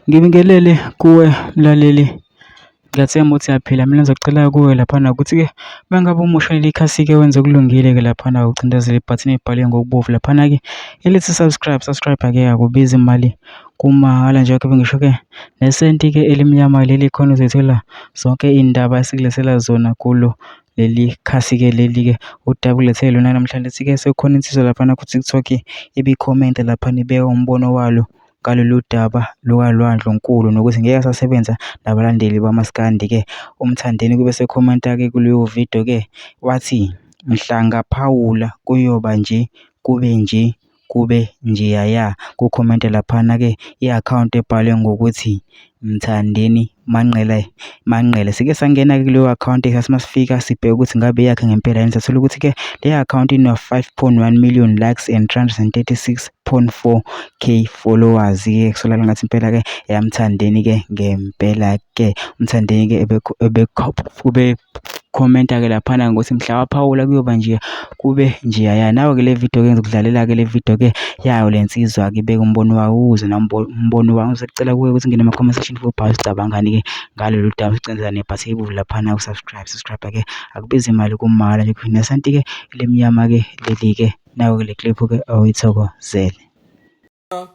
Ngibingelele kuwe mlaleli, ngiyathemba ukuthi uyaphila. Mina ngizocela kuwe laphana ukuthi-ke uma ngabe umusha leli khasi-ke wenze okulungile-ke laphana ucindezele ibhathini elibhalwe ngokubomvu laphana-ke elithi subscribe. Subscribe-ke akubizi imali kumahhala nje ngisho-ke nesenti-ke elimnyama leli khona uzoyithola zonke iy'ndaba esikulethela zona kulo leli khasi-ke leli-ke udaba ulethele lona namhlanje. Sithi-ke sekukhona insizwa laphana ku-TikTok ibikhomenta laphana ibeka umbono walo ngalolu daba lukaLwa Ndlunkulu nokuthi ngeke asasebenza nabalandeli bamaskandi-ke. UMthandeni kube esekhomenta-ke kuleyo video-ke wathi, mhla ngaphawula kuyoba nje, kube nje, kube njeyaya. Kukhomenta laphana-ke i-akhawunti ebhalwe ngokuthi Mthandeni Manqele Manqele. Sike sangena-ke kuleyo akhawunti sathi masifika sibheke ukuthi ngabe eyakhe ngempela yini, sathola ukuthi-ke le akhawunti ino-5.1 million likes and 336.4K followers-ke. Kusolakala ngathi impela-ke eyaMthandeni-ke ngempela-ke. UMthandeni-ke ube-commenta-ke laphana ngokuthi mhla waphawula kuyoba nje kube njeyaya. Nawe-ke le video-ke ngizokudlalela-ke le video-ke yayo le nsizwa-ke ibeke umbono wayo uwuzwe nawe umbono wayo. Ngisacela kuwe ukuthi ungene ema-comment section ubhale ucabangani-ke ngalolu daba ucindezela nebhathini elibomvu laphana u-subscribe. Subscribe-ke akubizi imali kumahhala nje nesanti-ke elimnyama-ke leli-ke nawe-ke le clip-ke awuyithokozele.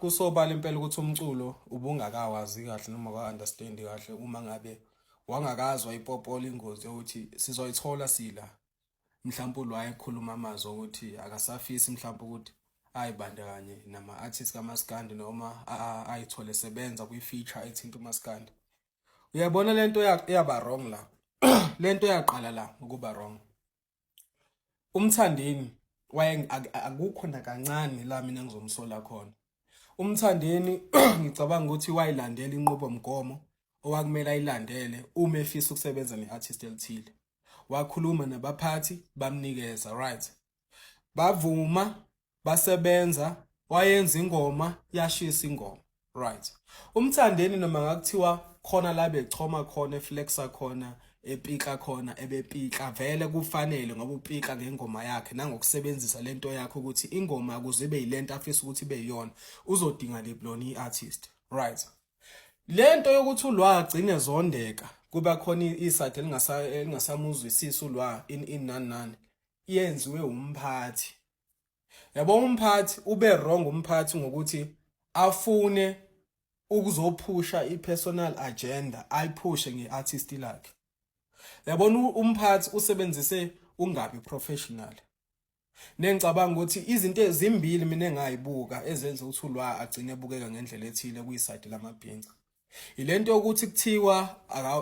Kusobala impela ukuthi umculo ubungakawazi kahle noma ka-understand kahle uma ngabe wangakazwa ipopola ingozi yokuthi sizoyithola sila mhlawumbe ulwaye ekhuluma amazwi okuthi akasafisi mhlawumbe ukuthi ayibandakanye nama-artist kamaskandi noma ayithole sebenza kwi-feature ethinta umaskandi. Uyabona lento yaba wrong la, lento yaqala la ukuba wrong. UMthandeni waye akukho nakancane la mina ngizomsola khona. UMthandeni ngicabanga ukuthi wayilandela inqubomgomo owakumele ayilandele uma efisa ukusebenza ne-artist elithile. Wakhuluma nabaphathi bamnikeza right. Bavuma basebenza wayenza ingoma yashisa ingoma right. UMthandeni noma ngakuthiwa khona la bechoma khona eflexa khona epika khona ebepika vele kufanele ngoba upika ngengoma yakhe nangokusebenzisa lento yakhe ukuthi ingoma ukuze ibe yilento afisa ukuthi ibe yiyona uzodinga leblona i-artist right. Lento yokuthi uLwa agcine zondeka kuba khona iside elingasamuzwisisi uLwa in nani nani yenziwe umphathi. Yabo umphathi ube wrong umphathi ngokuthi afune ukuzophusha i-personal agenda ayiphushe nge-artist lakhe. Yabona umphathi usebenzise ungabi professional. Nengicabanga ukuthi izinto ezimbili mina engayibuka ezenza ukuthi uLwa agcine ebukeka ngendlela ethile kuyisayidi lamabhinca. Ilento yokuthi kuthiwa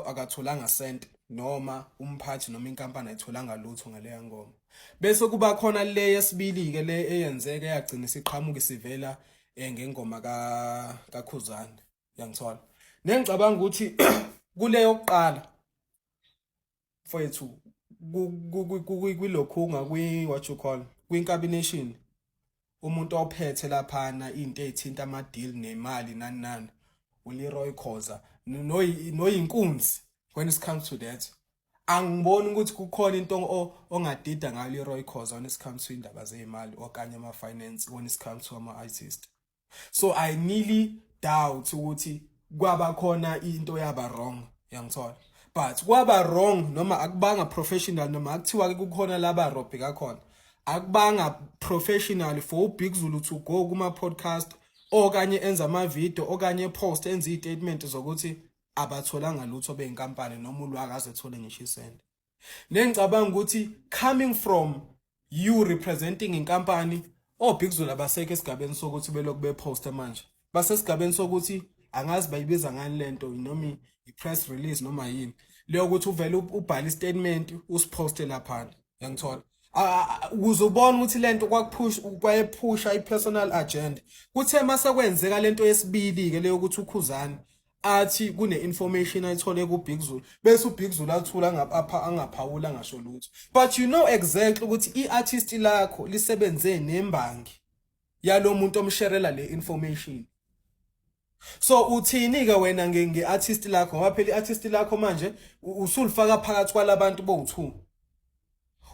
akatholanga cent noma umphathi noma inkampani ayitholanga lutho ngaleya ngoma. Bese kuba khona le yesibili-ke le eyenzeka eyagcina isiqhamuka isivela ngengoma kaKhuzani. Uyangithola? Nengicabanga ukuthi kule yokuqala mfowethu kwilokhunga kwi what you call kwinkabi nation umuntu ophethe laphana into ezithinta ama deal nemali nani nani uLeroy Khoza noyinkunzi when it comes to that angiboni ukuthi kukhona into ongadida ngayo Leroy Khoza when it comes to indaba zemali okanye ama finance when it comes to ama artist. So I nearly doubt ukuthi kwaba khona into yaba wrong, yangithola, but kwaba wrong noma akubanga professional noma akuthiwa ke kukhona laba robheka khona, akubanga professional for uBig Zulu to go kuma podcast okanye enza ama video okanye post enza istatement zokuthi abatholanga lutho beyinkampani noma ulwakaze ethole ngisho isende. Nengicabanga ukuthi coming from you representing inkampani oBig Zulu abasekho esigabeni sokuthi belokhu beposta manje, basesigabeni sokuthi angazi bayibiza ngani lento noma i-press release noma yini leyo ukuthi uvele ubhale istatement usiposte laphana, yangithola, ukuze ubone ukuthi lento kwakuphush kwayephusha i-personal agenda. Kuthe mase kwenzeka lento yesibili ke leyo ukuthi uKhuzani athi kune information ayithole ku Big Zulu bese uBig Zulu athula ngapha angaphawula ngasho lutho, but you know exactly ukuthi i-artist lakho lisebenze nembangi yalo muntu omsherela le information. So uthini ke wena nge-artist lakho, ngoba phela i-artist lakho manje usulifaka phakathi kwalabantu bowu2?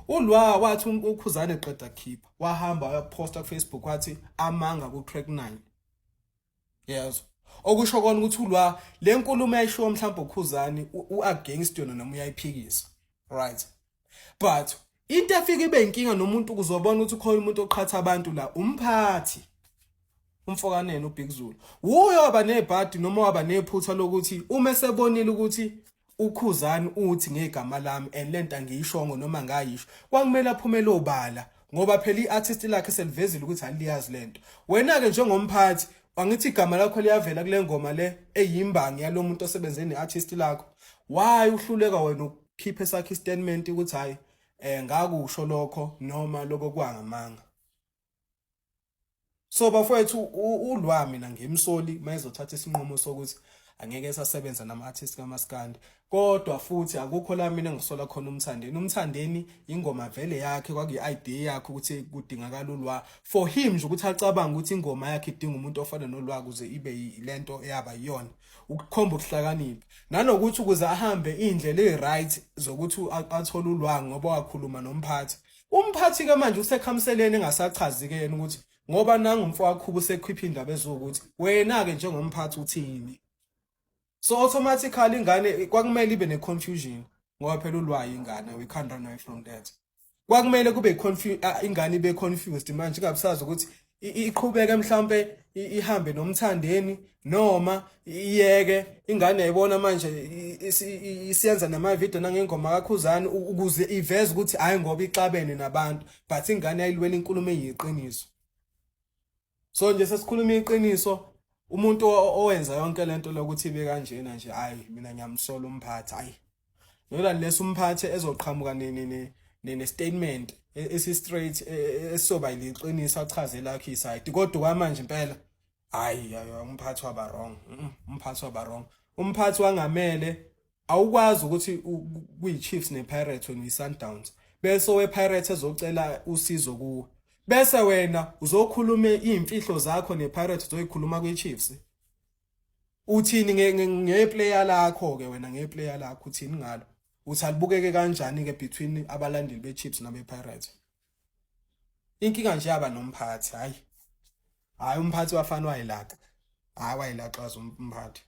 Ulwa wathi uKhuzane qeda khipha wahamba wayoposta ku Facebook wathi amanga ku track 9 yezwa. Okusho kona ukuthi ulwa le nkulumo ayishiwo mhlawumbe uKhuzani u-against yona noma uyayiphikisa, right? But into efika ibe inkinga nomuntu kuzobona ukuthi ukhona umuntu oqhatha abantu la, umphathi umfokanene uBig Zulu wuye waba nebhadi noma waba nephutha lokuthi uma esebonile ukuthi uKhuzani uthi ngegama lami and lento angiyishongo noma ngayisho, kwakumele aphumele obala, ngoba phela i-artist lakhe selivezile ukuthi aliyazi lento. Wena-ke njengomphathi, angithi igama lakho liyavela kule ngoma le eyimbangi yalo muntu osebenze ne-artist lakho, why uhluleka wena ukukhipha esakhe istatement ukuthi hayi, ngakusho lokho noma lokho kwangamanga? So bafowethu, ulwa mina ngimsoli mayezothatha isinqumo sokuthi angeke esasebenza nama-artist kaMaskandi, kodwa futhi akukho la mina engisola khona uMthandeni. UMthandeni ingoma vele yakhe kwakuyi-idea yakhe ukuthi kudingakala uLwa for him nje ukuthi acabange ukuthi ingoma yakhe idinga umuntu ofana noLwa ukuze ibe lento eyaba yiyona, ukukhomba ukuhlakanipha nanokuthi ukuze ahambe iy'ndlela ey'right zokuthi athole uLwa, ngoba wakhuluma nomphathi. Umphathi-ke manje usekhamseleni engasachazi-ke yena ukuthi ngoba nangu umfo wakhuba usekhipha indaba eziwukuthi wena-ke njengomphathi uthini. So automatically ingane kwakumele ibe ne-confusion, ngoba phela ulwayo ingane, we can't run away from that. Kwakumele kube ingane ibe confused manje, ingabisazi ukuthi iqhubeke mhlambe ihambe noMthandeni noma iyeke. Ingane yayibona manje isiyenza nama-video nangengoma kaKhuzani ukuze iveze ukuthi hhayi ngoba ixabene nabantu, but ingane yayilwela inkulumo eyiqiniso. So nje sesikhuluma iqiniso, umuntu owenza yonke lento lokuthi ibe kanjena nje, hayi, mina ngiyamsola umphathi. Hayi, noma leso umphathi ezoqhamuka ne statement esi straight esizoba iqiniso, achaze lakhe iside. Kodwa kwamanje impela, hayi, umphathi waba wrong. Umphathi waba wrong, umphathi wangamele. Awukwazi ukuthi kuyi-Chiefs ne-Pirates, wena uyi-Sundowns, bese owe-Pirates ezocela usizo kuwe, bese wena uzokhuluma iy'mfihlo zakho ne-Pirates, uzoyikhuluma kwi-Chiefs. Uthini ngeplayer lakho-ke wena? Ngeplayer lakho uthini ngalo? Uthi alibukeke kanjani-ke between abalandeli be-Chiefs nabe-Pirates? Inkinga nje yaba nomphathi. Hayi, hayi, umphathi wafana wayilaxa, hayi, wayilaxaza umphathi.